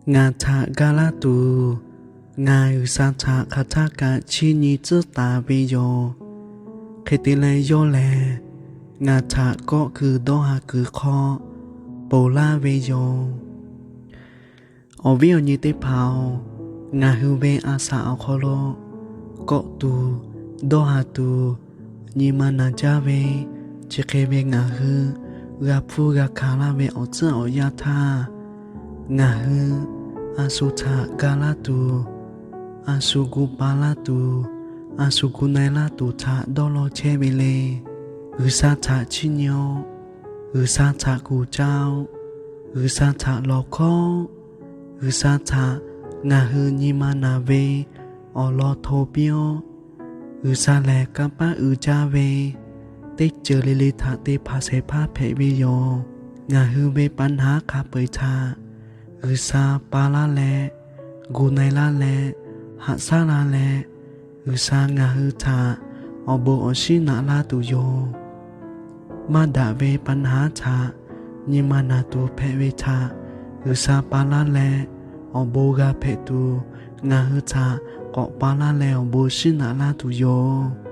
Ngaˬ htaꞈ ga laˇ tuˬ, ngaˬ G'uiˬsha htaꞈ hk'aˬ htaˇ kaꞈ chiˇ nyi tcuhˉ taˍ ve yoˬ. Hk'e te leh yawˇ lehˬ, ngaˬ htaꞈ kawˆ kuiˬ dawˇ ha kuiˬ hk'aw ponˬ laˇ ve yoˬ. Awˬ viˉ awˬ nyi teˇ hpaˍ-oˬ, ngaˬ hui ve a shaꞈ awˬ hk'aw lo kawˆ tuˬ, dawˇ ha tuˬ, nyi ma naˬ jaˇ ve, chi hk'e ve ngaˬ hui g'a hpuˇ g'a hkanˍ laˇ ve awˬ tcuhˉ awˬ yanˇ htaˇ, ngaˬ hui a shu htaꞈ ga laˇ tuˬ, a shu gu pa laˇ tuˬ, a shu gu na-e laˇ tuˬ htaꞈ dawˇ law chehˇ ve le. G'uiˬsha htaꞈ chiˇ nyi-oˆ. G'uiˬsha htaꞈ kuˬ caˇ-oˆ. G'uiˬsha htaꞈ lawˬ hkawˇ-oˆ. G'uiˬsha htaꞈ ngaˬ hui nyi ma naˬ ve awˬ lawn hto piˇ-oˆ. G'uiˬsha lehˬ kanˇ paˆ uiˍ jaˇ ve, teˇ ceuˬ le le htaꞈ te hpanˍ shehˍ hpaˇ hpehꞈ ve yoˬ. Ngaˬ hui ve pa naˉ hk'a peu-eˬ htaꞈ G'uiˬsha pa laˇ leh, gu na-e laˇ leh, haꞈ shaˉ laˇ leh, G'uiˬsha ngaˬ hui htaꞈ awˬ bon awˬ shinˉ naꞈ laˇ tuˬ yoˬ. Maˇ daꞈ ve pa naˉ htaꞈ nyi ma naˬ tuˬ hpehꞈ ve htaꞈ G'uiˬsha pa laˇ leh, awˬ bon g'a hpehꞈ tuˬ ngaˬ hui htaꞈ k'awꞈ pa laˇ leh awˬ bon shinˉ naꞈ laˇ tuˬ yoˬ.